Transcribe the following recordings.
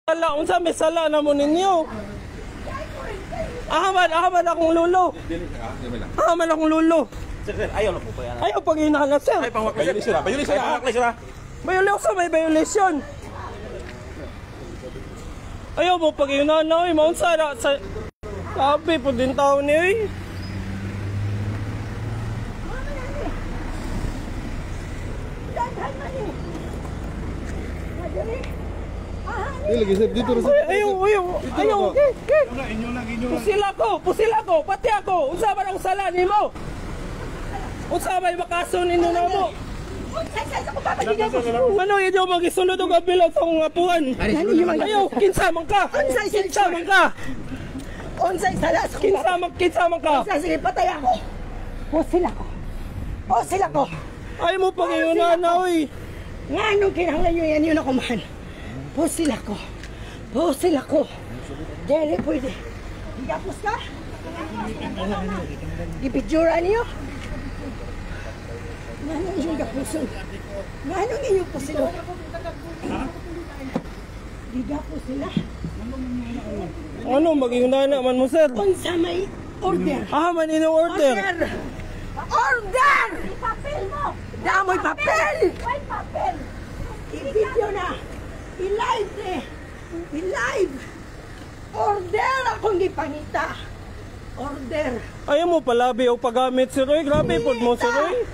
Sala, unsa may sala na mo ninyo? Ahaman, ahaman akong lulo. Ahaman akong lulo. Sir, sir, ayaw lang po ba yan? Ayaw pag hinahanap, sir. Ay, pangwak sir. Bayuli sila, bayuli sila. Violation, may violation. Ayaw mo pag hinahanap, oy, maunsa na sa sabi po din tao ni oy. Daghan man eh. Madiri. Dili lagi sir, dito ra sir. Ayaw, ayaw, ayaw. Okay, okay. Inyo lang, inyo lang. Pusil ako, pati ako. Unsa man ang sala nimo? Unsa may makaso ninyo na mo? Ano inyo magisulod og ambulance sa akong apuan? Ayaw, kinsa man ka? Kinsa man ka? Unsay sala sa akong Kinsa man ka? Unsa, sige, patay ako. Pusil ako. Pusil ako. Ay mo pag na oy. Nga anong kinahanglan nyo yan yun ako man. Pusil ako. Pusil ako. Dili pwede. Gigapos ka? Gipictura niyo? Nga anong inyong gapuson? Nga anong inyong pusilon? Gigapos sila. Ano maginguna man mo, sir? Unsa may order? Ah, man inyong order. Order! Order! Papel mo! Damoy papel! May papel! I-video na! I-live eh! I-live! Order akong gipangita! Order! Ayaw mo palabi o paggamit, sir. Oy, grabe pod mo, sir. Oy.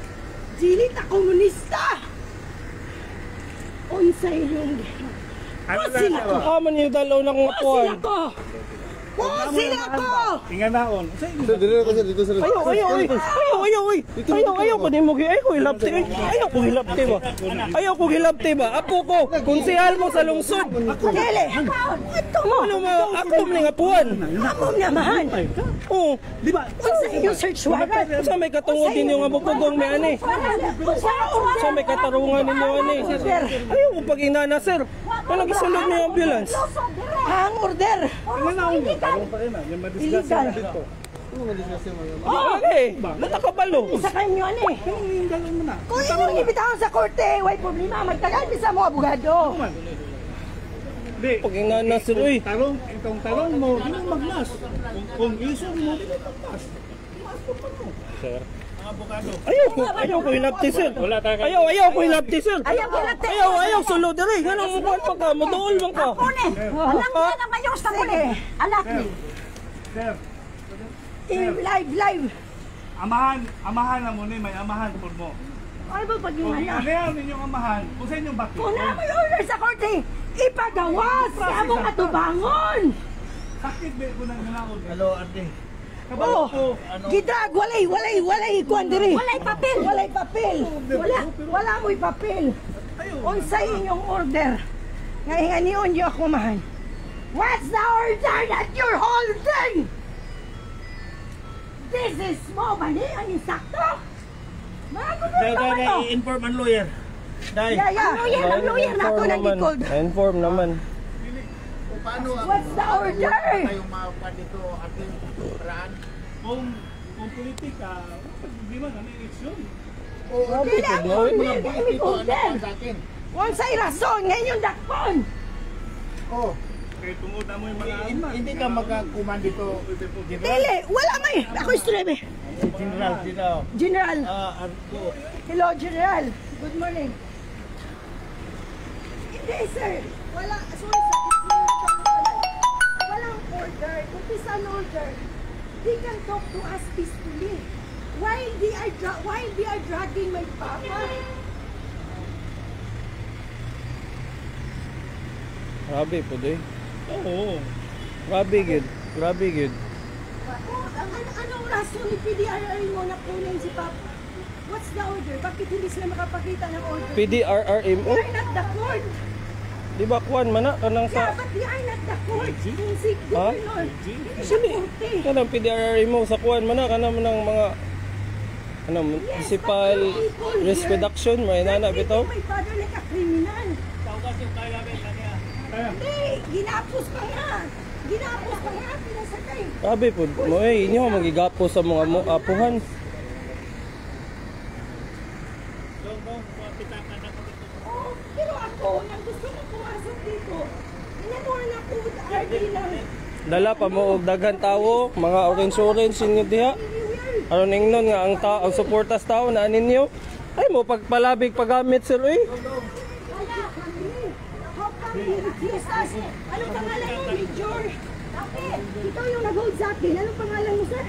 Dili ta komunista! Unsa inyong... Pusil ako! Ah, man yung dalaw na akong Pusil apuan. ako! Pusil ako! Inganaon. Sa inyo. Sir, dili ra sir, dito sir. Ayaw, ayaw, oy. Ayaw, ayaw, oy. Ayaw, ayaw ko nimo gi. Ayaw ko hilabti. Oy. Ayaw ko hilabti ba. Ayaw ko hilabti ba. Apo ko, konsehal mo sa lungsod. Dili! Ito mo! Ano mo, ako man ning apuan. Amo namahan! Oo. Di ba? Unsa inyong search warrant? Unsa may katungod ninyo nga mupugong may ani? Unsa may katarungan ninyo ani? Order. Ayaw ko pag inana, sir. Ano gisulod niyo ang ambulance? Ang order. Inganaon. Tarong pa rin na. Yung madisgrasya na dito. Oh, okay. Natakabalo. Sa kanyo ani. Yung mo na. Kung inyong ibitawan sa korte, way problema. Magtagal bisa mo abogado. Di. Pag inana, sir, oy. Tarong, itong tarong mo, di mo magmas. Kung isog mo, di mo magmas. Ayaw ko hilabti, sir. Ayaw, ayaw ko hilabti, sir. Ayaw hilabti. Ayaw, ayaw sulod diri. Ganang mo kuan pa ka, moduol man ka. Pune. Alam niya na mayor sa pune. Anak ni. Sir, I-live, live. amahan, amahan na mo ni, may amahan po mo. Ay ba pag Kung yung ano yan inyong amahan, kung sa inyong bakit. Kung na may order sa korte, ipagawas sa among atubangon. Sakit ba ko nang ganaon? Hello, ate. Kabalo Oh, ko. gidrag, walay, walay, walay, kuan diri. Walay papel. Walay papel. Wala, wala mo'y papel. Unsay inyong order? Nga hinganion niyo ako man. What's the order that you're holding? This is mo ba ni ang insakto? Mga gobyerno ba to? Inform ang lawyer. Dai. Yeah. Ang lawyer na ako nang gikold. Inform naman. What's the order? Kung politika, problema na may eleksyon. Dili ang order, kay order. Unsay rason nga inyong dakpon? Kaya tungod na mo yung mga ama. Hindi ka makakuman dito. Dili, wala may. Ako istorya General, general. General. Ah, Arko. Hello, General. Good morning. Hindi, sir. Wala. Sorry, sir. Walang order. Kung it's an order, they can talk to us peacefully. While they are dragging my papa. Grabe po, eh. Oo. Grabe gid. Grabe gid. Oh, anong rason ni PDRR mo na kunin si papa? What's the order? Bakit hindi sila makapakita ng order? PDRRMO? They are not the court. Di ba kuan man na kanang Yeah, sa but they are not the court. Kung si Ha? governor, hindi siya korte. Kanang PDRRMO sa kuan man na kanang ng mga ano Yes, municipal but the people risk here, reduction may nana they're bitaw. treating my father like a criminal. Hindi, ginapos pa nga. Ginapos pa nga, pinasakay. Grabe po mo eh inyo magigapo sa mga mo apuhan. Oh, pero ako, nang gusto ko pumasok dito, inanuhan ng Dala pa mo og daghan tawo, mga orange-orange inyo diha. Aron ingnon nga ang ta ang suporta sa tao na ninyo. Ay mo pagpalabig paggamit sir oy. How come he refused us? Anong pangalan mo, Major? Ikaw yung nag-hold sa akin. Anong pangalan mo, sir?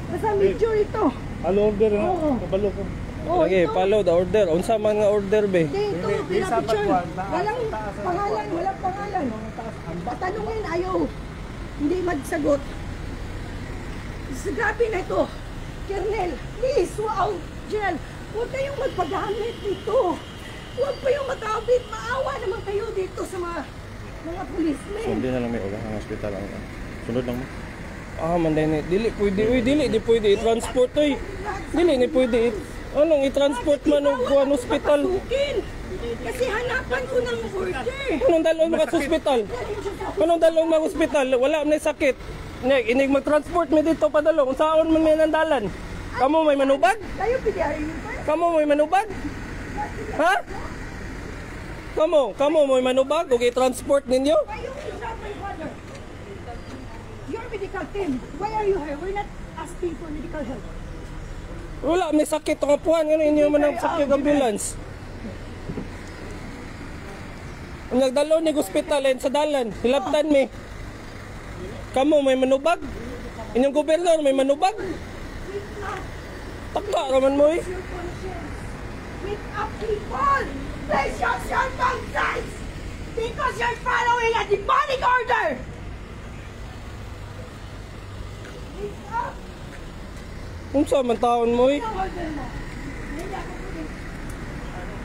Basta Major ito. Halo order na. Oo. Kabalo ko. Oh, Lagi ito. follow the order. Unsa man nga order be? Hindi, ito, pinapicture. Walang pangalan, walang pangalan. Patanungin, ayaw. Hindi magsagot. Grabe na ito. Colonel, please, wow, General, huwag kayong magpagamit dito. Huwag kayong magamit. Maawa naman kayo dito sa mga policemen. Sundi na lang may ulang ang hospital ang sunod lang mo. Ah, man ni dili pwede oy, dili di pwede i-transport oy. Dili ni pwede anong i-transport man og kuan hospital? Pasukin. Kasi hanapan ko ng order. Anong dalon mo sa hospital? Anong dalon mo hospital? Wala man sakit. Nek, inig mag-transport mi dito padalong. Unsaon man may nandalan? Kamo may manubag? Kayo, PDRU ba? Kamo may manubag? Ha? Kamo may manubag ug i-transport ninyo? Why you not my father? Your medical team, why are you here? We're not asking for medical help. Wala may sakit ang apuhan ngano inyo man ang sakit ambulance. Ang nagdalo ni ospital sa dalan, hilabtan mi. Kamo may manubag? Inyong gobernador may manubag? Taka raman mo eh. Your conscience. Wake up, people! Please use your conscience! Because you're following a demonic order! Wake up! Unsa man taon mo eh. Ang order mo. Hindi ako pwede.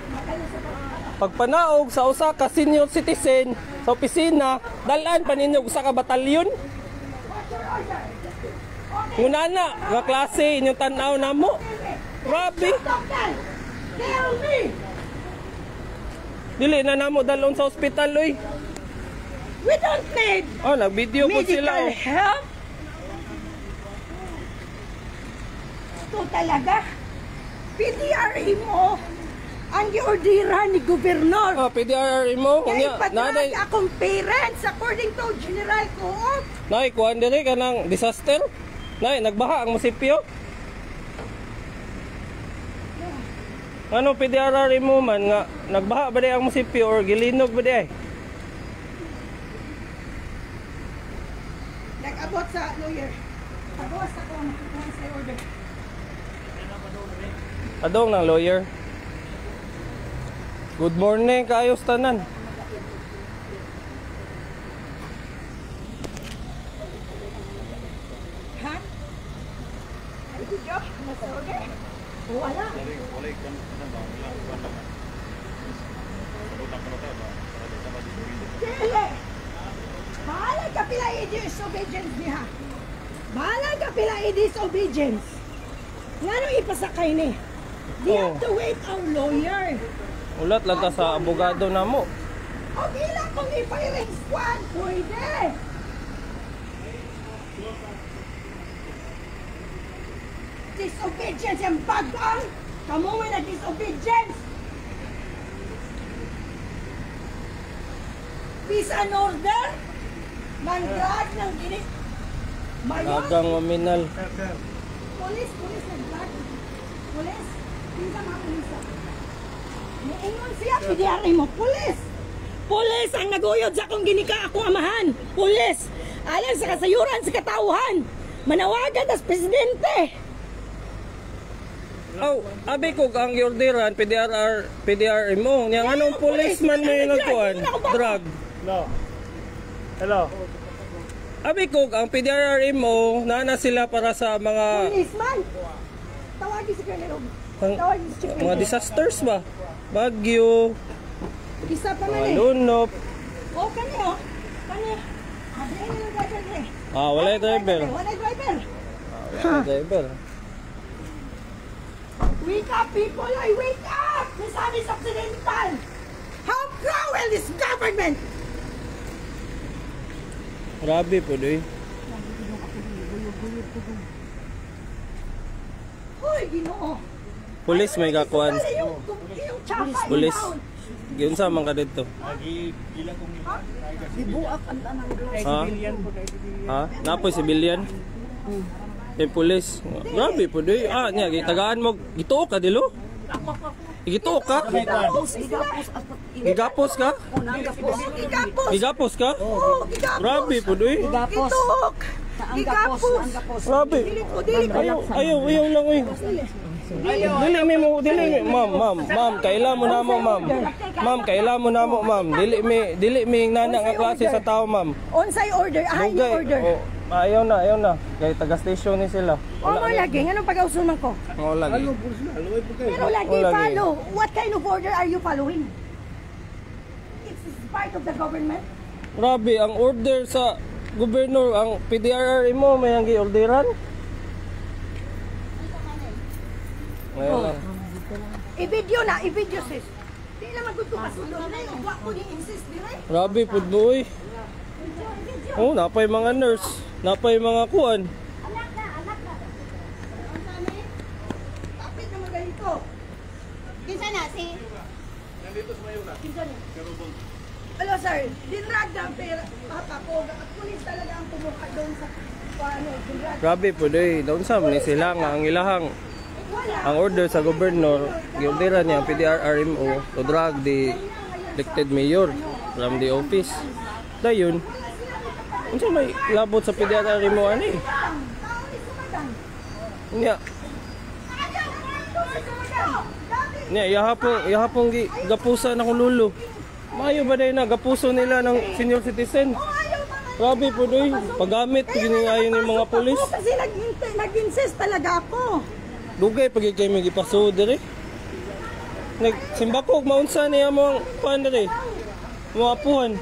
Makalo sa pagkakataon. Pagpanaog sa usa ka senior citizen sa opisina, dalan pa ninyo usa ka batalyon. What's your order? Ngunana nga klase inyong tan-aw namo. Grabe. Doctor! Tell me! Dili na namo dalon sa ospital oy. We don't need Oh, nag-video po sila. medical Oh. help. Ito talaga. PDRA mo ang giordera ni Gobernador. Oh, PDRR mo. Kaya Unya, ipadrag naday, akong parents according to General Coop. nay kuan diri kanang disaster. Nay, nagbaha ang munisipyo. Ano PDRR mo man nga nagbaha ba di ang munisipyo or gilinog ba di ay? Nag-abot sa lawyer. Abot sa akong sa order. Adong ng lawyer. Good morning, kaayos tanan. Ha? Ay, video? Nasa order? Wala. Dili! Bahala ka pila i-disobedience niya. Bahala ka pila i-disobedience. Ngano ipasakay ni? They have to wait our lawyer. Ulat lang ta sa abogado namo. O ila kung i-firing squad, pwede. Disobedience yung bagang. Kamu may na disobedience. Peace and order. Mang-drag ng gini. Mayon. Nagang maminal. Police, police nag-drag. Police. Pinsa mga police. Niingon siya, PDRA mo, police! Police ang naguyod sa akong ginika akong amahan. Police! Alang sa kasayuran sa katauhan. Manawagan tas presidente. Aw, abi ko ang giorderan PDRR PDRM mo. Nya anong policeman may nagkuan? Drug. Hello. Hello. Abi ko ang PDRRM mo na sila para sa mga Policeman! Tawagin si Colonel Og. Tawagin si Chief mga Colonel. disasters ba? Bagyo, Isa pa man mga eh. lunop. O, kani oh. Kani. Abi ay lang driver eh. Ah, wala yung driver. Wala yung driver. Wala driver. Wake up, people! I wake up! Misamis Occidental! How cruel is government! Grabe po doy. Hoy, Ginoo! Police may gakuan. Yung tsaka Police. inbound. Giunsa man ka dito? Gibuak ang tanang gloves. Ha? Ha? Napoy civilian? Eh, pulis. Grabe po doy. Ah, niya gitagaan mo. Gituok ka dilo? Gituok ka? Gigapos, gigapos at Gigapos ka? gigapos. Gigapos. Gigapos ka? Oo, gigapos. Grabe po doy. Gigapos. Gituok. Ang gapos, Gigapos. ang gapos. Grabe. Dili ko, dili ko. Ayaw, ayaw, ayaw lang oy. Dili mi mo, dili mi, ma'am, ma'am, ma'am, kaila mo na mo, ma'am. Ma'am, kaila mo na mo, ma'am. Dili mi nana nga klase sa tao, ma'am. Onsay order, ahay ni Dugay. order. Oh, ayaw na, ayaw na. Kay taga station ni sila. O mo lagi, nganong pag-ausunan ko? Oo lagi. Pero lagi Oh, lagi. follow. What kind of order are you following? It's part of the government. Grabe, ang order sa gobernur, ang PDRR mo, may ang gi-orderan. Ngayon lang. I-video na, i-video sis. Di naman gusto kasulod na yun. Wa ko ni insist dire. Grabe, pud mo, oy. Oh, napay mga nurse, napay mga kuan. Anak na, anak na. Kapit na ganito. Kinsa na si Hello sir, dinrag na ang pera. Papa ko, at pulis talaga ang kumuha doon sa paano, dinrag. Grabe pud oy, daon sa man ni sila nga ang ilahang Wala. ang order sa gobernur, giorderan niya ang PDRRMO to drag the elected mayor from the office. Dayon, unsa may labot sa PDRRMO ani? Tao ni Sumadan. Nya, Ayaw, tao ni Sumadan. Dati, nya yahapon gi gapusa na kong lulo. Maayo ba day na gapuso nila ng senior citizen? oh, ayaw mga Grabe po doy, paggamit Kaya gini nga ayon ni mga nakapasok pulis. ako kasi nag-insist talaga ako. Dugay pag kay may gipasuod diri. Nagsimba ko maunsa niya mo ang kuan diri. Mga apuhan.